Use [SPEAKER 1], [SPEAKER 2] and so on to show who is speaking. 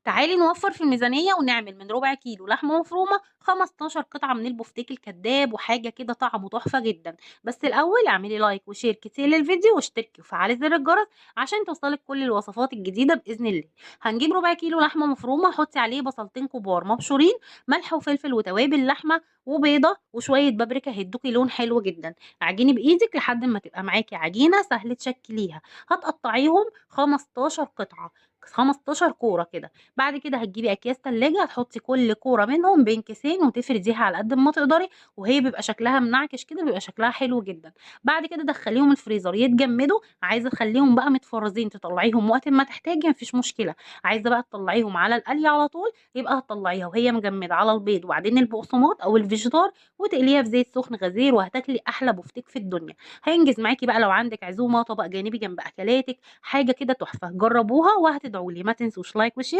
[SPEAKER 1] تعالي نوفر في الميزانية ونعمل من ربع كيلو لحمة مفرومة 15 قطعة من البفتيك الكداب، وحاجة كده طعمه تحفة جدا. بس الأول اعملي like و share كتير للفيديو واشتركي وفعلي زر الجرس عشان توصلك كل الوصفات الجديدة بإذن الله. هنجيب ربع كيلو لحمة مفرومة، حطي عليه بصلتين كبار مبشورين، ملح وفلفل وتوابل لحمة وبيضة وشوية بابريكا هيدوكي لون حلو جدا. اعجني بإيدك لحد ما تبقى معاكي عجينة سهل تشكليها. هتقطعيهم 15 قطعة، 15 كورة كده. بعد كده هتجيبي اكياس تلاجة، هتحطي كل كورة منهم بين كيسين وتفرديها على قد ما تقدري، وهي بيبقى شكلها منعكش كده، بيبقى شكلها حلو جدا. بعد كده دخليهم الفريزر يتجمدوا. عايزة تخليهم بقى متفرزين تطلعيهم وقت ما تحتاجي مفيش مشكلة. عايزة بقى تطلعيهم على القلي على طول يبقى هتطلعيها وهي مجمدة على البيض وبعدين البقسماط او الفيجيتار، وتقليها في زيت سخن غزير، وهتاكلي احلى بفتيك في الدنيا. هينجز معاكي بقى لو عندك عزومة، طبق جانبي جنب اكلاتك، حاجة كده تحفة. جربوها وهتدعولي. ما تنسوش like و share.